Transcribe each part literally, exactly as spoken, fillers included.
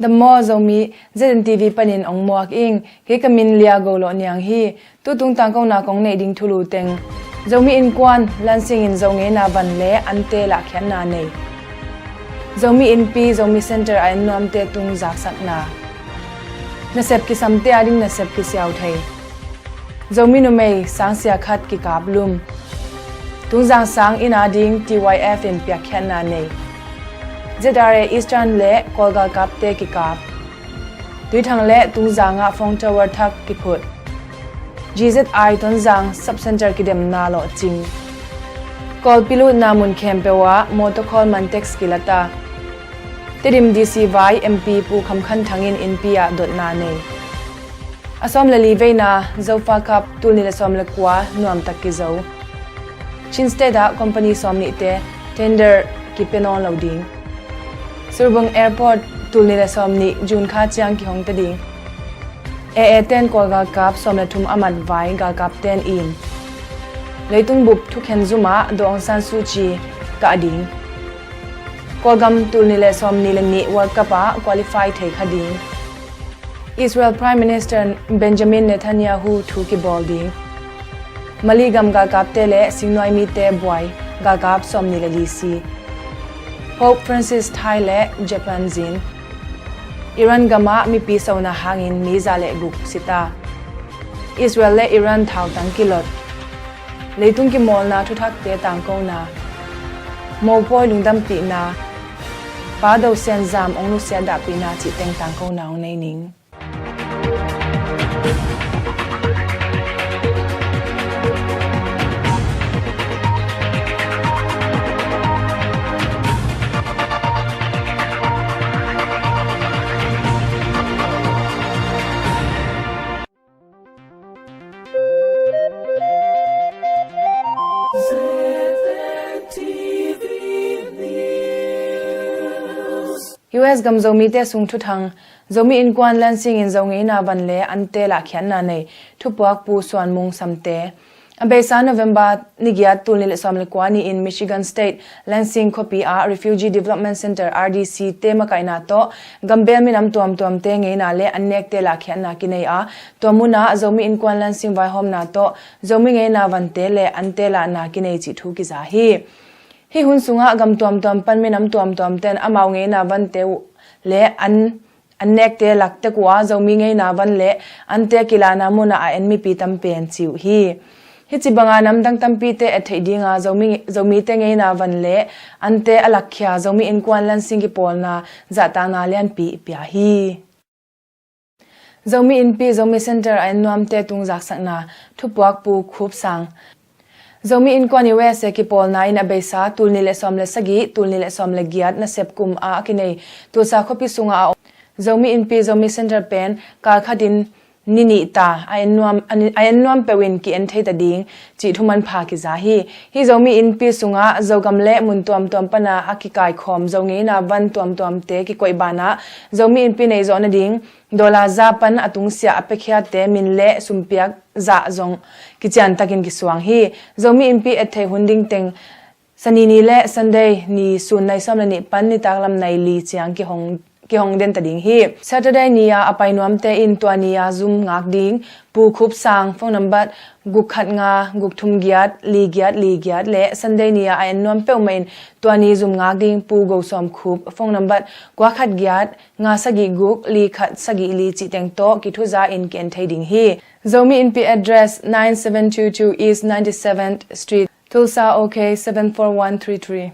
Maw Zomi, Z N T V panin ong muak ing, kei ka min Lia Go Lawh Niang hi. Tutung tangkona kong neih ding thulu teng: Zomi Innkuan Lansing in Zo ngeina van le ante lahkhiatna nei. Zomi Innpi, Zomi Center a ennuamte tung zaksakna. Nasep kisamte ading nasep kisiau thei. Zomi numei sangsia khat kikap lum. Tungzang sang inn ading T Y F in piakkhiatna nei. Z R A Eastern le Kawl galkapte kikap. Tuithang le Tungzang ah phone tower thak kiphut. G Z I Tonzang Sub-Center kidemna lawhcing. Kawlpi lutna mun khempeuh ah mawtaw khawl man tax kilata. Tedim D C vai M P Pu Kham Khan Thang in innpi ah dotna nei. A sawm le li veina Zofa Cup tul nih le sawm le kua nuamtak kizo. Chin State ah company sawm nihte tender kipia nawn lo ding. Surbung Airport tul nih le sawm nih June kha ciang kihongte ding. A A ten Kawl galkap sawm le thum a mat vai galkap ten in. Leitung bup thukhen zum ah Daw Aung San Suu Kyi kah ding. Kawlgam tul nih le sawm nih le nih World Cup ah qualify thei kha ding. Israel Prime Minister Benjamin Netanyahu thu kibawl ding. Mali gam galkapte le singnuai mite buai, galkap sawm nih le li si. Pope Francis thai le Japan zin. Iran gam ah mipi sona hangin mi za le guk sita. Israel le Iran thautang kilot. Leitung kimawlna thuthakte tangkona. Mopawi lungdampihna. Pa Do Sian Zam ong nusiat dahpihna cih teng tangkona ong nei ning. U S gam Zomite sung thuthang. Zomi Innkuan Lansing in Zo ngeina van le ante lahkhiatna nei. Thupuak Pu Suan Mung Samte. A beisa November ni giat tul nih le sawm le kua ni-in Michigan State Lansing khuapi ah Refugee Development Center, R D C te makaihna tawh gambel minam tuamtuamte ngeina le annekte lahkhiatna kinei a, tua munah Zomi Innkuan Lansing vaihawmna tawh Zomi ngeina vante le ante lahna kinei cih thu kiza hi. Hih hun sungah gam tuamtuam pan minam tuamtuamte in amau ngeina vante uh le an annekte laktek uh a, Zomi ngeina van le ante kilahna munah a en mipi tampen ci uh hi. Hih ci banga namdang tampite et theih dinga Zomi, Zomite ngeina van le ante a lakkhia Zomi Innkuan Lansing kipawlna zahtakna lianpi i pia hi. Zomi Innpi, Zomi Center a ennuamte tung zaksakna. Thupuak Pu Khup Sang. Zomi Innkuan U S A kipawlna in a beisa tul nih le sawm le sagih, tul nih le sawm le giat nasep kum a kinei Tulsa khuapi sungah a om Zomi Innpi, Zomi Center pen kal khatin ni nih ta a ennuam, a ennuam peuh in ki-en thei ta ding cih thuman pha kiza hi. Hih Zomi Innpi sungah Zogam le mun tuamtuam pana a kikaikhawm Zo ngeina van tuamtuamte kikoih banah Zomi Innpi neihzawh nading dollar za pan a tungsiah a piakhiatte min le sumpiak zah zong kiciantakin kisuang hi. Zomi Innpi et theih hun ding teng Sani ni le Sunday ni sun nai sawm le nih pan nitak lam nai li ciang kihong, kihong den ta ding hi. Saturday ni-a a pai nuamte in tua ni-a zum ngak ding Pu Khup Sang, phone number guk khat nga guk thum giat li giat li giat le Sunday ni-a a en nuam peuhmah in tua ni zum ngak ding Pu Go Sawm Khup, phone number kua khat giat nga sagih guk li khat sagih li cih teng tawh kithuza in ki-en thei ding hi. Zomi Innpi address, nine seven two two East ninety-seventh Street, Tulsa, O K seven four one three three.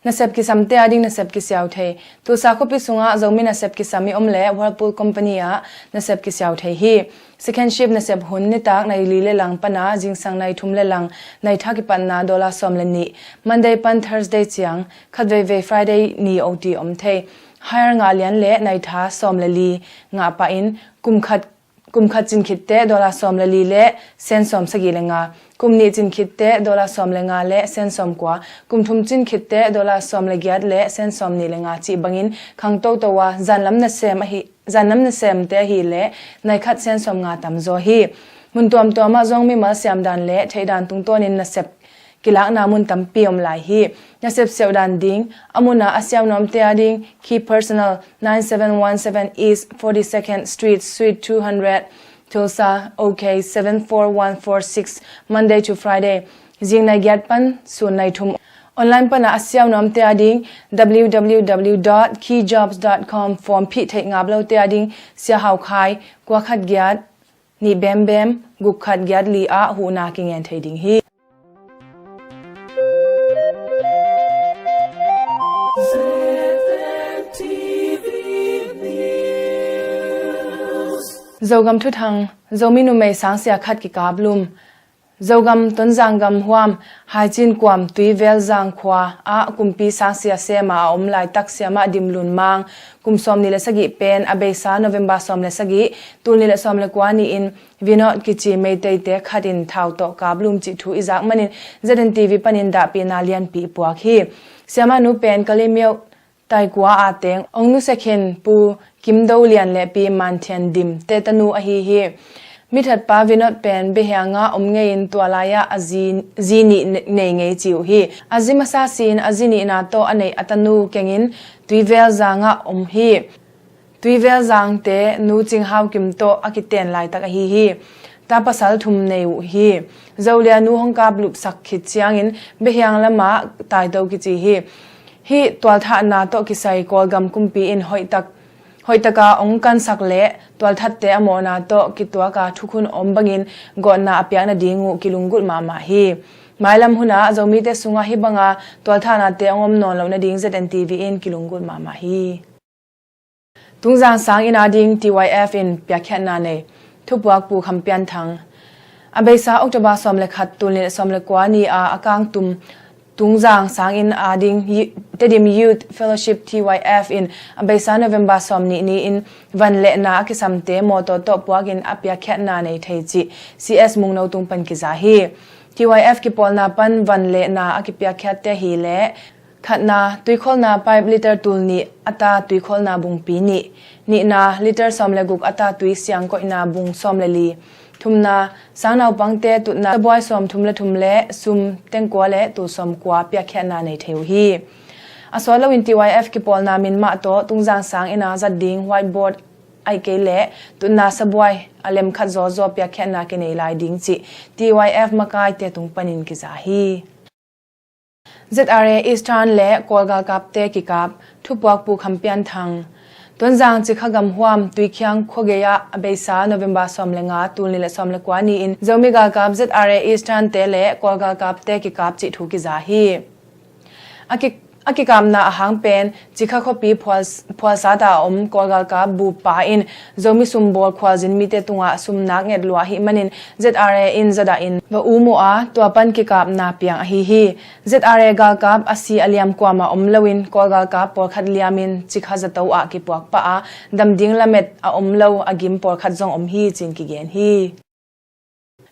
Nasep kisamte ading nasep kisiau thei. Tulsa khuapi sungah Zomi nasep kisam i om leh Whirlpool Company ah nasep kisiau thei hi. Second shift nasep hun nitak nai li le lang pana zingsang nai thum le lang nai tha kipatna dollar sawm le nih. Monday pan Thursday ciang, khatveivei Friday ni O T om thei. Hire ngah lian le nai tha sawm le li ngah pah in kum khat kum khat cin khitte dollar sawm le li le sen sawm sagih le nga, kum nih cin khitte dollar sawm le nga le sen sawm kua, kum thum cin khitte dollar sawm le giat le sen sawm nih le nga cih bangin khang toto a, zanlam nasem ahi, zanlam nasemte ahi le nai khat sen sawm nga tamzaw hi. Mun tuamtuam ah zong mimal siam dan le theih dan tungtawnin nasep kilakna mun tampi om lai hi. Na sepsiauh dan ding, a mun a a siau nuamte ading, Key Personal, nine seven one seven East forty-second Street, Suite two hundred, Tulsa, OK seven four one four six, Monday to Friday, zingnai giat pan sunnai thum. Online pana a siau nuamte ading, www dot keyjobs dot com, form phih theih ngap lote ading, Sia Hau Khai, kua khat giat, nih bembem, guk khat giat li ah huhna kingen thei ding hi. Zogam thuthang, Zomi numei sangsia khat kikap lum. Zogam Tonzang gam huam, Haicin kuam Tuivel Zang khua ah kumpi sangsia sema a om laitak siamah Dim Lun Mang, kum sawm nih le sagih pen a beisa November sawm le sagih, tul nih le sawm le kua ni-in Vinod kici Meiteite khat in thau tawh kap lum cih thu i zak manin Z N T V panin dahpihna lianpi i puak hi. Siamah nu pen Kalimyo Taikua a teng Ong Nu Sekhin, Pu Kim Do Lian le Pi Man Thian Dim te tanu ahi hi. Mithatpa Vinod pen Behiang ah om ngeiin tua lai-ah a zi, zi nih ne-, nei ngei ci uh hi. A zi masa si-in a zi nihna tawh a neih a tanu kengin Tuivel Zang ah om hi. Tuivel Zangte nu Cing Hau Kim tawh a kiten laitak ahi hi. Ta pasal thum nei uh hi. Zolia nu hong kap lupsak khit ciangin Behiang lamah taito kici hi. Hih tualthahna tawh kisai Kawlgam kumpi in hoihtak, hoihtaka hong kansak le tualthatte a mawhna tawh kituaka thukhun a om bangin gawtna a piak nading uh kilunggulh mahmah hi. Mailam hunah Zomite sungah hih banga tualthahnate hong om nawn loh nading Z N T V in kilunggulh mahmah hi. Tungzang sang inn ading T Y F in piakkhiatna nei. Thupuak Pu Kham Pian Thang. A beisa October sawm le khat, tul nih le sawm le kua ni a a kangtum Tungzang sang inn ading Yu-, Tedim Youth Fellowship T Y F in a beisa November sawm nih ni-in van lehna a kisamte mawtaw tawh puakin a piakkhiatna nei thei cih C S Mungno tung pan kiza hi. T Y F kipawlna pan van lehna a kipiakkhiatte hi leh, khatna, tuikholhna pipe liter tul nih a ta tuikholhna bungpi nih. Nihna, liter sawm le guk a ta tui siang koihna bung sawm le li. Thumna, sang naupangte tutna sabuai sawm thum le thum le sum tengkua le tul sawm kua piakkhiatna nei thei uh hi. A sawt loin T Y F kipawlna min mah tawh Tungzang sang inn a zat ding whiteboard ahih kei leh tutna sabuai a lem khat zawzaw piakkhiatna kinei lai ding cih T Y F makaite tung panin kiza hi. Z R A Eastern le Kawl galkapte kikap, thupuak Pu Kham Pian Thang. Tonzang Cikha gam huam Tuikhiang khuagei ah a beisa November sawm le nga, tul nih le sawm le kua ni-in Zomi galkap Z R A Eastern te le Kawl galkapte kikap cih thu kiza hi. A ki, a kikapna a hang pen Cikha khuapi phual, phualsat a om Kawl galkap bupa in Zomi sumbawl khualzin mite tungah sumnak nget lua ahih manin Z R A in zadah in va um uh a, tua pan kikapna piang ahi hi. Z R A galkap a si a liam kuamah om loin Kawl galkap pawlkhat liamin Cikha zato ah kipuak pah a, dam ding lamet a om lo a gim pawlkhat zong om hi ci-in kigen hi.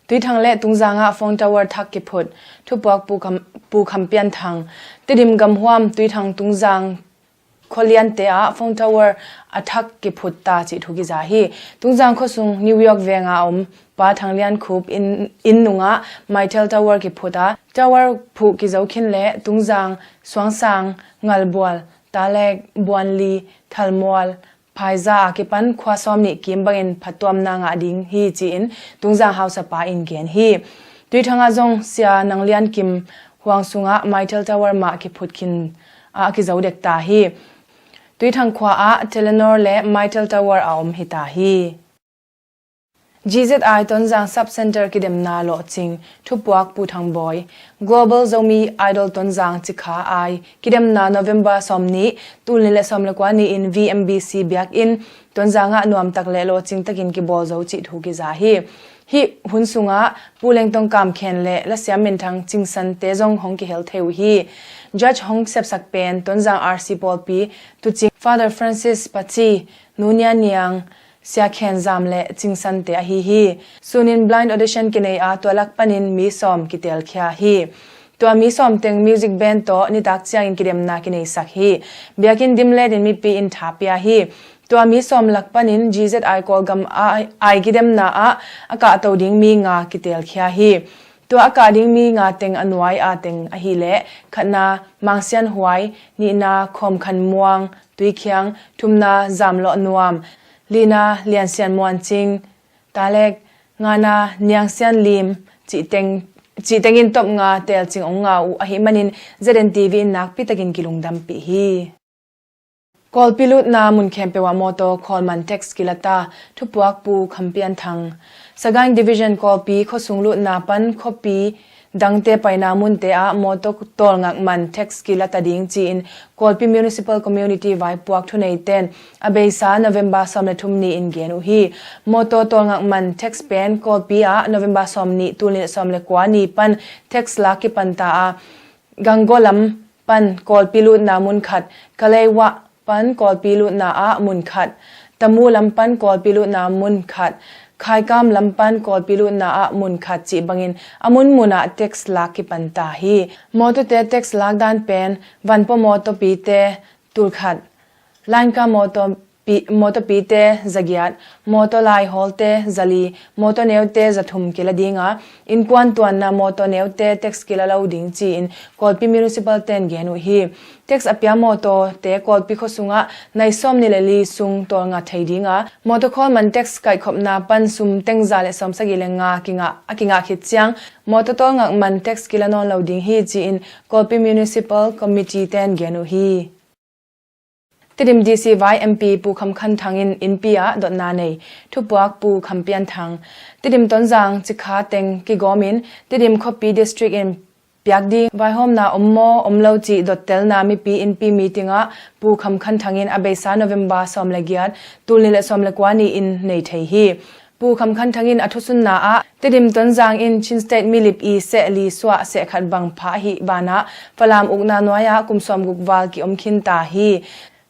Tuithang le Tungzang ah phone tower thak kiphut, thupuak Pu Kham, Pu Kham Pian Thang. Tedim gam huam Tuithang Tungzang khualiante ah phone tower a thak kiphut ta cih thu kiza hi. Tungzang khuasung New York venga om Pa Thang Lian Khup inn, inn nungah Mytel tower kiphut a, tower phuh kizo khin le Tungzang, Suangsang, Ngalbual, Talek, Buanli, Thalmual, Phaiza a kipan khua sawm nih kim bangin phattuamna ngah ding hi ci-in Tungzang hausapa in gen hi. Tuithang ah zong Sia Nang Lian Kim huang sungah Mytel tower mah kiphut khin a kizo dek ta hi. Tuithang khua ah Telenor le Mytel tower a om hi ta hi. G Z I Tonzang Sub Center kidemna lawhcing, thupuak Pu Thang Bawi. Global Zomi Idol Tonzang Cikha ai kidemna November sawm nih, tul nih le sawm le kua ni-in V M B C biakinn Tonzang ah nuamtak le lawhcing takin kibawl zo cih thu kiza hi. Hih hun sungah Pu Lengtong Kam Khen le lasiam minthang Cingsan te zong hong kihel thei uh hi. Judge hong sepsak pen Tonzang R C pawlpi tucing Father Francis Paci, Nu Nia Niang, Sia Khen Zam le Cingsan te ahi hi. Sunin blind audition kinei a tua lak panin mi sawm kitelkhia hi. Tua mi sawm teng music band tawh nitak ciangin kidemna kineisak hi. Biakinn dimletin mipi in tha pia hi. Tua mi sawm lak panin G Z I Kawlgam a, ai kidemna ah a kahto ding mi nga kitelkhia hi. Tua a kah ding mi nga teng a nuai a teng ahih leh, khatna Mangsian Huai, nihna Khawm Khan Muang, Tuikhiang, thumna Zam Lawh Nuam, lina Lian Sian Muan Cing, Talek, ngana Niang Sian Lim, cih teng, cih tengin top nga telcing hong ngah uh ahih manin Z N T V in nakpi takin kilungdampih hi. Kawlpi lutna mun khempeuh ah mawtaw khawl man tax kila ta, thupuak Pu Kham Pian Thang. Sagaing Division Kawlpi khuasung lutna pan khuapi dangte paina munte ah mawtaw tawlngak man tax kila ta ding ci-in Kawlpi Municipal Community vaipuak thuneite'n a beisa November sawm le thum ni-in gen uh hi. Mawtaw tawlngak man tax pen Kawlpi ah November sawm ni, tul nih le sawm le kua ni pan tax lak kipan ta a, Ganggo lam pan Kawlpi lutna mun khat, Kaleiwa pan Kawlpi lutna ah mun khat, Tamu lam pan Kawlpi lutna mun khat, Khaikam lam pan Kawlpi lutna ah mun khat cih bangin a munmun ah tax lak kipan ta hi. Mawtawte tax lak dan pen vanpaw mawtawpite tulkhat, lainka mawtaw pi-, mawtawpite zagiat, mawtaw laihawlte zali, mawtaw neute zathum kila ding a, innkuan tuanna mawtaw neute tax kila lo ding ci-in Kawlpi Municipal te'n gen uh hi. Tax a pia mawtawte Kawlpi khuasung ah nai sawm nih le li sung tawlnga thei ding a, mawtaw khawl man tax kaihkhopna pan sum teng za le sawm sagih le nga kingah, a kingah khit ciang mawtaw tawlngak man tax kila nawn lo ding hi ci-in Kawlpi Municipal Committee te'n gen uh hi. Tedim D C vai M P Pu Kham Khan Thang in innpi ah dotna nei, thupuak Pu Kham Pian Thang. Tedim Tonzang Cikha teng kigawmin Tedim khuapi district in piak ding vaihawmna om maw om lo cih dottelna mipi innpi meeting ah Pu Kham Khan Thang in a beisa November sawm le giat, tul nih le sawm le kua ni-in nei thei hi. Pu Kham Khan Thang in a thusunna ah, Tedim Tonzang in Chin State milip i seh li suah seh khat bang pha ahih banah Falam ukna nuai ah kum sawmguk val ki-om khin ta hi.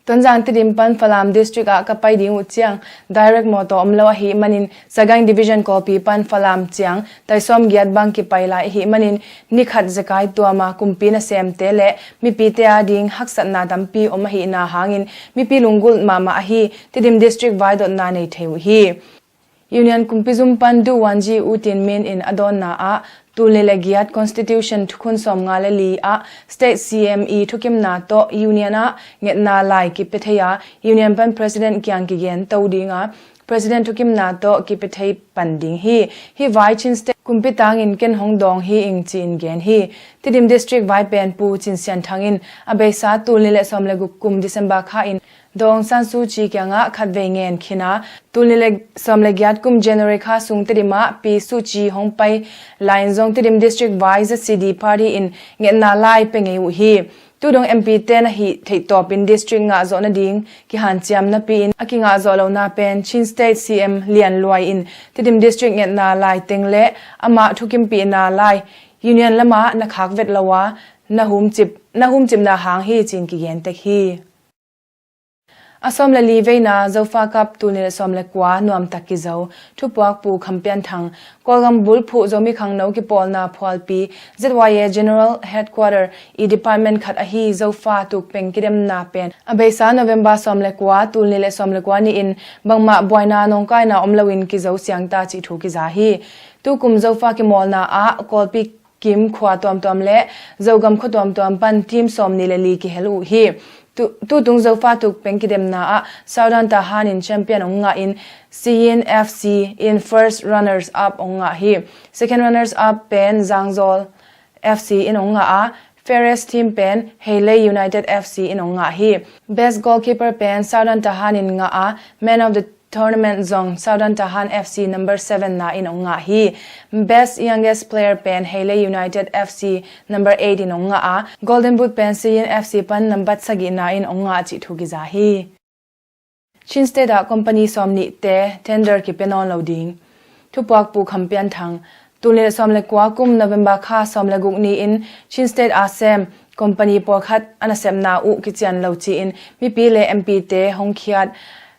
Tonzang Tedim pan Falam District ah ka pai ding uh ciang direct mawtaw om lo ahih manin Sagaing Division Kawlpi pan Falam ciang tai sawmgiat bang kipai lai ahih manin ni khat zekai tuama kumpi nasemte le mipite a ding haksatna tampi om ahihna hangin mipi lunggulh mahmah ahi Tedim District vai dotna nei thei uh hi. Union kumpi zum pan Du Wan Ji U Tin Min in a dawnna ah, tul nih le giat Constitution thukhun sawmnga le li ah State C M i thukimna tawh Union ah ngetna lai kipia thei a, Union pan President kiang kigen to ding a, President thukimna tawh kipia thei pan ding hi. Hih vai Chin State kumpi tangin ken hong dawng hi ing ci-in gen hi. Tedim District vai pen Pu Cin Sian Thang in a beisa tul nih le sawm le guk kum December kha in Daw Aung San Suu Kyi kiangah khatvei ngen khin a, tul nih le sawm le giat kum January kha sung Tedim ah Pi Suu Kyi hong pai lai-in zong Tedim District vai Z C D Party in ngetna lai pia ngei uh hi. Tudong M P te na hih theihtawpin district ngahzawh nading kihanciam napi-in a kingahzawh lohna pen Chin State C M Lian Luai in Tedim District ngetna lai teng le amah thukimpihna lai Union lamah na khak vet lo a, na humcip, na humcipna hang hi ci-in kigen tek hi. A sawm le li veina Zofa Cup tul nih le sawm le kua nuamtak kizo, thupuak Pu Kham Pian Thang. Kawlgam bulphuh Zomi Khangno kipawlna phualpi Z Y A General Headquarter i department khat ahi Zofa tukpeng kidemna pen a beisa November sawm le kua, tul nih le sawm le kua ni-in bangmah buaina nawngkaina om loin kizo siangta cih thu kiza hi. Tukum Zofa kimawlna ah Kawlpi kim khua tuamtuam le Zogam khua tuamtuam pan team sawm nih le li kihel uh hi. Tu, tutung Zofa tukpeng kidemna ah Southern Tahan in champion hong ngah in Siyin F C in first runners up hong ngah hi. Second runners up pen Zangzawl F C in hong ngah a, fairest team pen Heilei United F C in hong ngah hi. Best goalkeeper pen Southern Tahan in ngah a, man of the tournament zong Southern Tahan F C number seven na in hong ngah hi. Best youngest player pen Heilei United F C number eight in hong ngah a, Golden Boot pen Siyin F C pan number sagih na in hong ngah cih thu kiza hi. Chin State ah company sawm nihte tender kipia nawn lo ding. Thupuak Pu Kham Pian Thang. Tul nih le sawm le kua kum November kha sawm le guk ni-in Chin State a sem company pawlkhat a nasepna uh kician lo ci-in mipi le M P te hong khiat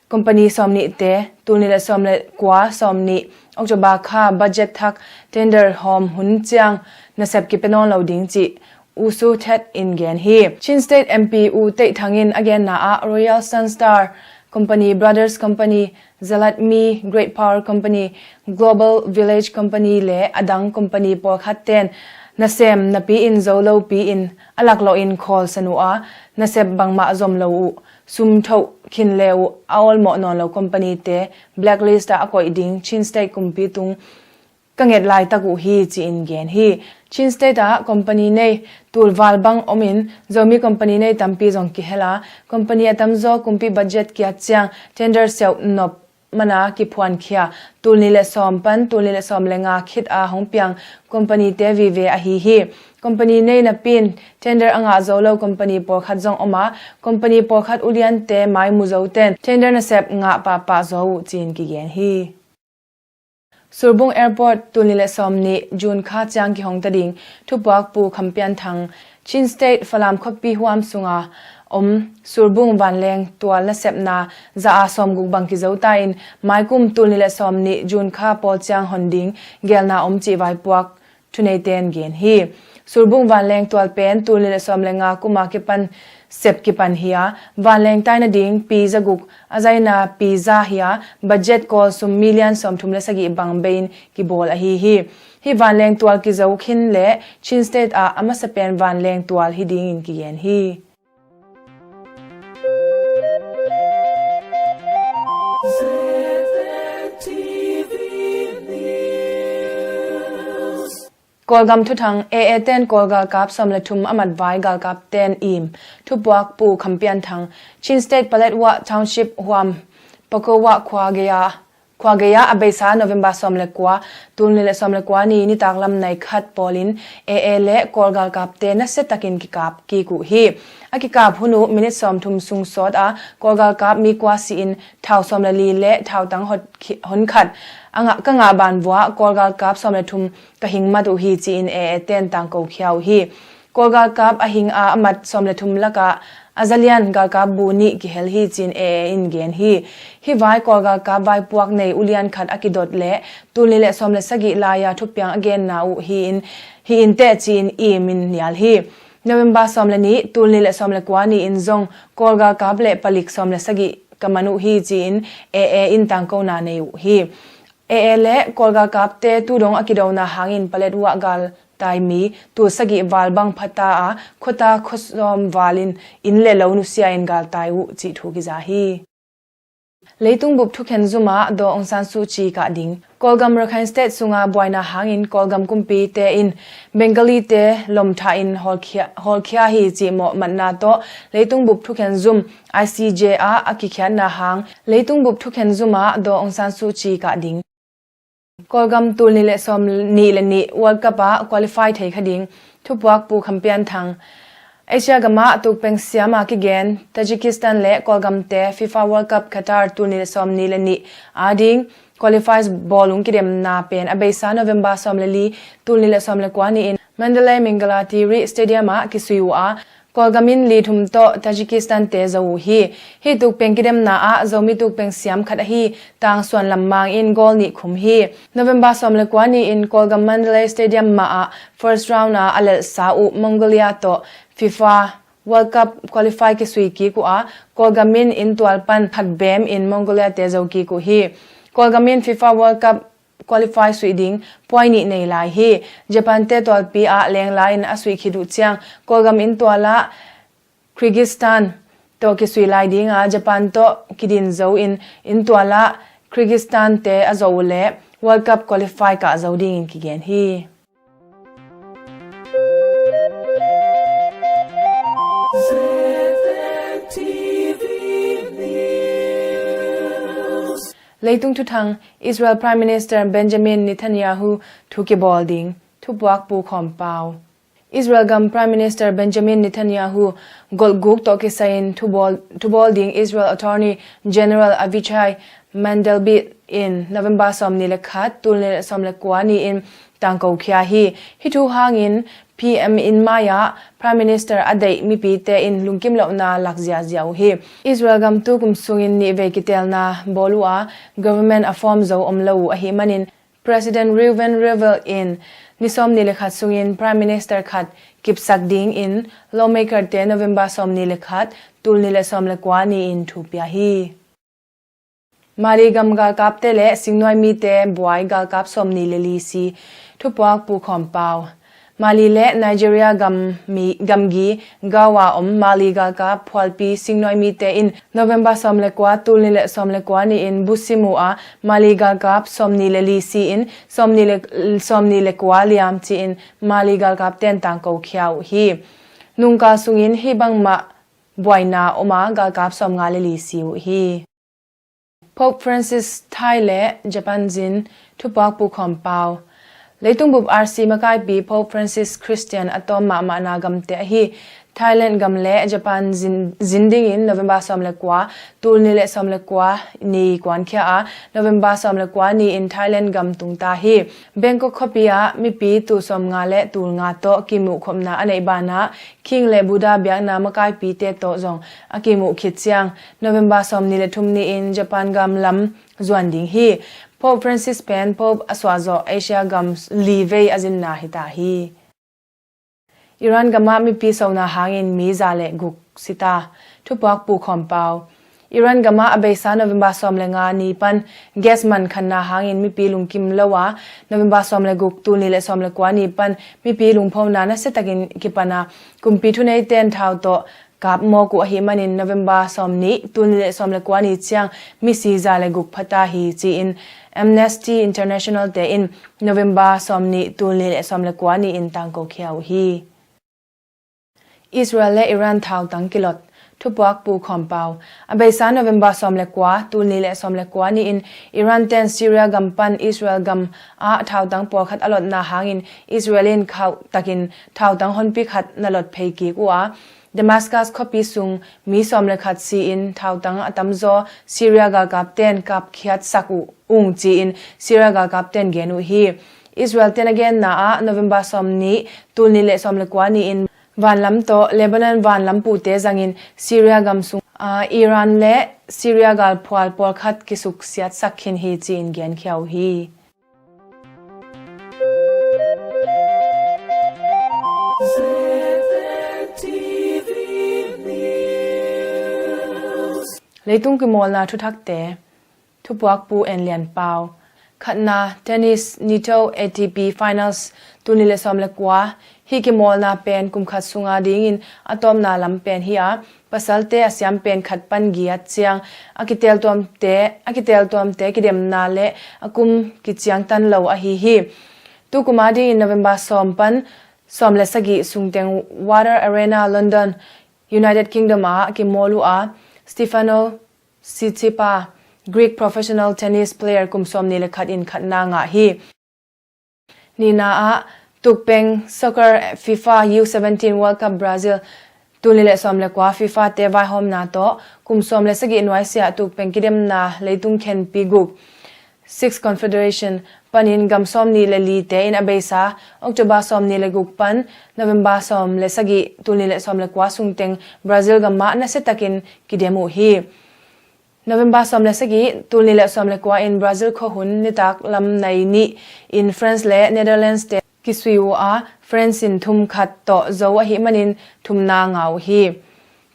company sawm nihte tul nih le sawm le kua sawm nih October kha budget thak tender hawm hun ciang nasep kipia nawn lo ding cih U Su Thet in gen hi. Chin State M P U Teih Thang in a genna ah Royal Sun Star Company, Brothers Company, Zalatmi Great Power Company, Global Village Company le a dang company pawlkhat ten nasem napi-in zo lopi-in a laklawh in khawl san uh a, nasep bangmah zom lo uh, sum thoh khin le uh a awlmawh nawn lo company te blacklist ah a koih ding Chin State kumpi tung ka nget laitak uh hi, ci-in gen hi. Chin State ah company nei tulval bang omin Zomi company nei tampi zong kihel a, company a tamzaw kumpi budget kiat ciang tender siauh nop mana kiphuankhia, tul nih le sawm pan tul nih le sawm le nga khit a hong piang company te vive ahi hi. Company nei napin tender a ngah zo lo company pawlkhat zong om a, company pawlkhat uliante mai mu zo ten tender nasep ngah pahpah zaw uh, ci-in kigen hi. Surbung Airport tul nih le sawm nih June kha ciang kihong ta ding, thupuak Pu Kham Pian Thang. Chin State Falam khuapi huam sunga om Surbung vanleng tual nasepna za a sawm guk bang kizo ta in, maikum tul nih le sawm nih June kha pawl ciang hon ding gelna om cih vaipuak thuneite in gen hi. Surbung vanleng tual pen tul nih le sawm le nga kum a kipan sep kipan hi a, vanleng tai nading pi za guk a zaina pi za hi a, budget kawl sum million sawm thum le sagih bang bei-in kibawl ahi hi. Hih vanleng tual kizo khin le Chin State ah a masa pen vanleng tual hi dingin kigen hi. Kawlgam thuthang. A A ten Kawl galkap sawm le thum a matvai galkap ten im, thupuak Pu Kham Pian Thang. Chin State Paletwa Township huam Pakowa khua gei-a, khua gei-a a beisa November sawm le kua, tul nih le sawm le kua ni nitak lam nai khat pawlin A A le Kawl galkapte nasiatakin kikap kik uh hi. A kikap hun uh minit sawm thum sung sawt a, Kawl galkap mi kua si-in thau sawm le li le thau tang hot khi-, hon khat a ngah, ka ngah ban vua Kawl galkap sawm le thum ka hing mat uh hi, ci-in A A ten tangko khia uh hi. Kawl galkap a hing a a mat sawm le thum lakah a zalian galkap bu nih kihel hi, ci-in A A in gen hi. Hih vai Kawl galkap vaipuak nei ulian khat a kidot le tul nih le sawm le sagih lai-a thupiang a genna uh hi-in, hi-in teh ci-in i min nial hi. November sawm le nih, tul nih le sawm le kua ni-in zong Kawl galkap le palik sawm le sagih ka man uh hi, ci-in A A in tangkona nei uh hi. A A le Kawl galkapte tu dong a kidona hangin Paletwa galtai mi tul sagih val bang phata a, khuata khuasawm valin inn le lo nusia-in galtai uh cih thu kiza hi. Leitung bup thukhen zumah Daw Aung San Suu Kyi kah ding. Kawlgam Rakhine State sunga buaina hangin Kawlgam kumpite in Bengali-te lomthahin hawlkhia, hawlkhia hi cih mawhmatna tawh leitung bup thukhen zum I C J ah a kikhiatna hang leitung bup thukhen zumah Daw Aung San Suu Kyi kah ding. Kawlgam tul nih le sawm nih le nih World Cup ah qualify thei kha ding, thupuak Pu Kham Pian Thang. Asia gamah tukpeng siam a kigen Tajikistan le Kawlgamte FIFA World Cup Qatar tul nih le sawm nih le nih a ding qualifies bawlung kidemna pen a beisa November sawm le li, tul nih le sawm le kua ni-in Mandalay Mingalatiri Stadium ah kisui uh a, Kawlgam in li thum tawh Tajikistan-te zo uh hi. Hih tukpeng kidemna ah Zomi tukpeng siam khat ahi Tang Suan Lam Mang in goal nih khum hi. November sawm le kua ni-in Kawlgam Mandalay Stadium mah ah first round ah a lelhsa uh Mongolia tawh FIFA World Cup qualify kisui kik uh a, Kawlgam in inntual pan khat bem in Mongolia-te zo kik uh hi. Kawlgam in FIFA World Cup qualify suih ding puai nih nei lai hi. Japan-te tualpi ah leng lai-in a suih khit uh ciang Kawlgam inntual ah Kyrgyzstan tawh kisui lai ding a, Japan tawh kidin zo in inntual ah Kyrgyzstan-te a zo uh leh World Cup qualify kah zo dingin kigen hi. Leitung thuthang. Israel Prime Minister Benjamin Netanyahu thu kibawl ding, thupuak Pu Khawm Pau. Israel gam Prime Minister Benjamin Netanyahu golhguk tawh kisai-in thubawl, thubawl ding Israel Attorney General Avichai Mandelblit in November sawm nih le khat, tul nih le sawm le kua ni-in tangko khia hi. Hih thu hangin P M in mai-ah Prime Minister a deih mipite in lungkim lohna lak ziahziah uh hi. Israel gam tu kum sungin nih vei kiteelna bawl uh a, government a form zo om lo uh ahih manin President Reuven Rivlin ni sawm nih le khat sungin Prime Minister khat kipsak dingin lawmaker-te November sawm nih le khat, tul nih le sawm le kua ni-in thu pia hi. Mali gam galkapte le singnuai mite buai galkap sawmnih le li si. Thupuak Pu Khawm Pau. Mali le Nigeria gam mi, gamgi Gao a om Mali galkap phualpi singnuai mite in November sawm le kua, tul nih le sawm le kua ni-in busim uh a, Mali galkap sawmnih le li si-in sawmnih le, sawmnih le kua liam ci-in Mali galkapten tangko khia uh hi. Nungkal sungin hih bangmah buaina om a, galkap sawmnga le li si uh hi. Pope Francis Thai le Japan zin. Thupuak Pu Khawm Pau. Leitung bup R C makaipi Pope Francis Christian a tawm mahmahna gamte ahi Thailand gam le Japan zin, zin dingin November sawm le kua, tul nih le sawm le kua ni kuankhia a, November sawm le kua ni-in Thailand gam tungta hi. Bangkok khuapi ah mipi tul sawmnga le tul nga tawh kimuhkhopna a neih banah King le Buddha biakna makaipite tawh zong a kimuh khit ciang, November sawmnih le thum ni-in Japan gam lam zuan ding hi. Pope Francis pen Pope a suahzawh Asia gam li vei a zinna hita hi. Iran gamah mipi sona hangin mi za le guk sita. Thupuak Pu Khawm Pau. Iran gamah a beisa November sawm le nga ni pan gas man khanna hangin mipi lungkim lo a, November sawm le guk, tul nih le sawm le kua ni pan mipi lungphona nasiatakin kipan a, kumpi thuneiten thau tawh kap mawk uh ahih manin November sawmnih, tul nih le sawm le kua ni ciang misi za le guk phata hi ci-in Amnesty International te in November sawmnih, tul nih le sawm le kua ni-in tangko khia uh hi. Israel le Iran thautang kilot. Thupuak Pu Khawm Pau. A beisa November sawm le kua, tul nih le sawm le kua ni-in Iran ten Syria gam pan Israel gam ah thautang pawlkhat a lotna hangin Israel in khauh takin thautang honpi khat na lot phei kik uh a, Damascus khuapi sung mi sawm le khat si-in thautang a tamzaw Syria galkapten kapkhiatsak uh ung ci-in Syria galkapten gen uh hi. Israel ten a genna ah November sawmnih, tul nih le sawm le kua ni-in vanlam tawh Lebanon vanlam puhte zangin Syria gam sung, ah, Iran le Syria galphual pawlkhat kisuksiatsak khin hi ci-in genkhia uh hi. Leitung kimawlna thuthakte. Thupuak Pu En Lian Pau. Khatna, tennis, Nitto A T P Finals, tul nih le sawm le kua. Hih kimawlna pen kum khat sunga dingin a tawpna lam pen hi a, pasalte a siam pen khat pan giat ciang a kiteltuamte, a kiteltuamte kidemna le a kum kiciangtan lo ahi hi. Tukuma dingin November sawm pan sawm le sagih sungteng Waddell Arena, London, United Kingdom ah kimawl uh a, Stefano Tsitsipas, Greek professional tennis player kum sawmnih le khat in khatna ngah hi. Nihna ah tukpeng soccer FIFA U seventeen World Cup Brazil, tul nih le sawm le kua FIFA te vaihawmna tawh kum sawm le sagih nuaisiah tukpeng kidemna leitung khenpi guk, Six Confederation, panin gam sawmnih le lite in a beisa October sawmnih le guk pan November sawm le sagih, tul nih le sawm le kua sungteng Brazil gamah nasiatakin kidem uh hi. November sawm le sagih, tul nih le sawm le kua in Brazil khuahun nitak lam nai nih in France le Netherlands te kisui uh a, France in thum khat tawh zo ahih manin thumna ngah uh hi.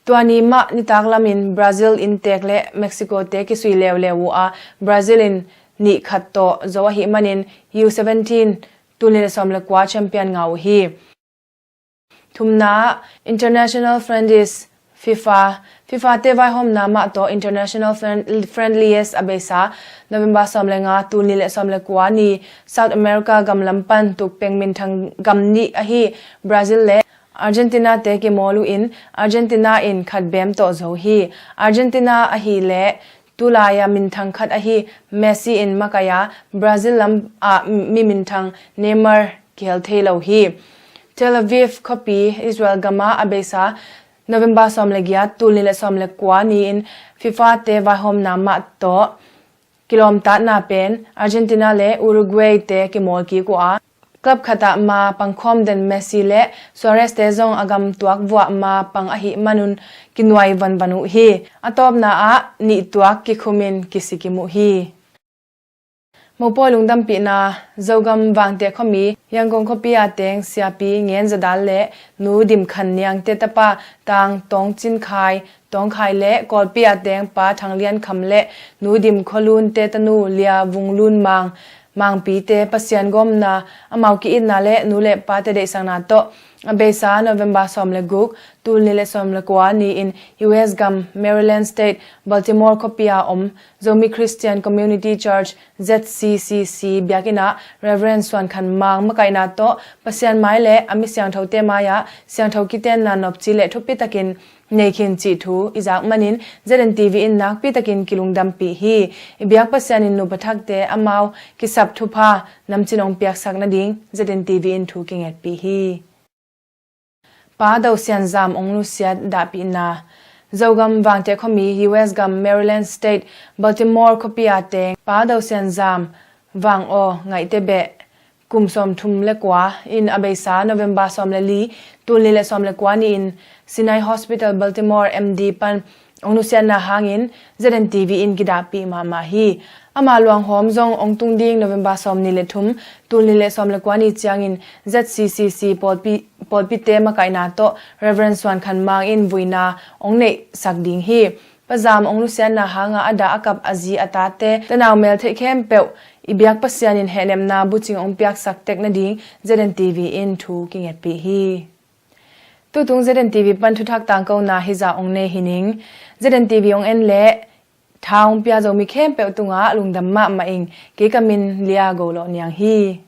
Tua ni mah nitak lamin Brazil inntek le Mexico te kisui leuleu uh a, Brazil in nih khat tawh zo ahih manin U seventeen, tul nih le sawm le kua champion ngah uh hi. Thumna ah International Friendlies, FIFA, FIFA te vaihawmna mah tawh International Friend-, Friendlies a beisa November sawm le nga, tul nih le sawm le kua ni South America gam lam pan tukpeng minthang gam nih ahi Brazil le Argentina te kimawl uh in Argentina in khat bem tawh zo hi. Argentina ahih leh tulai-a minthang khat ahi Messi in makaih a, Brazil lam ah mi minthang Neymar kihel thei lo hi. Tel Aviv khuapi Israel gamah a beisa November sawm le giat, tul nih le sawm le kua ni-in FIFA te vaihawmna mah tawh kilawmtatna pen Argentina le Uruguay te kimawl kik uh a, club khatah ma pangkhawm den Messi le Suarez te zong a gam tuak vuah ma pang ahih manun kinuai vanvan uh hi. A tawpna ah nih tuak kikhumin kisikim uh hi. Mopawi lungdampihna. Zogam Vangteh khuami Yangon khuapi a teng Siapi Ngen Zadal le Nu Dim Khan Niangte tapa Tang Tawng Cin Khai, Tawng Khai le Kawlpi a teng Pa Thang Lian Kham le Nu Dim Khua Lunte tanu Lia Vung Lun Mang, Mangpite Pasian gawmna, amau ki-itna le nu le pate deihsakna tawh a beisa November sawm le guk, tul nih le sawm le kua ni-in U S gam Maryland State, Baltimore khuapi a om Zomi Christian Community Church, Z C C C biakinn ah Reverend Suan Khan Mang makaihna tawh Pasian mai le a mi siangthote mai-ah siangtho kitenna nopci le thupi takin nei khin cih thu i zak manin Z N T V in nakpi takin kilungdampih hi. I biak Pasian in nupa thakte amau kisap thupha namcin hong piaksak nading Z N T V in thu kingetpih hi. Pa Do Sian Zam hong nusiat dahpihna. Zogam Vangteh khuami U S gam Maryland State, Baltimore khuapi a teng Pa Do Sian Zam, Vang Aw Ngaihte Beh, kum sawmthum le kua in a beisa November sawm le li, tul nih le sawm le kua ni-in Sinai Hospital Baltimore M D pan hong nusiatna hangin Z N T V in kidahpih mahmah hi. Ama luanghawm zong hong tung ding November sawm nih le thum, tul nih le sawm le kua ni ciangin Z C C C pawlpi, pawlpite makaihna tawh Reverend Suan Khan Mang in vuina hong neihsak ding hi. Pa Zam hong nusiatna hanga a dah a kap a zi a tate, tanau mel theih khempeuh i biak Pasian in hehnemna bucing hong piaksak tek nading Z N T V in thu kingetpih hi. Tutung Z N T V pan thuthak tangkona hizah hong nei hi ning. Z N T V hong en le tha hong pia Zomi khempeuh tungah lungdam mahmah ing. Kei ka min Lia Go Lawh Niang hi.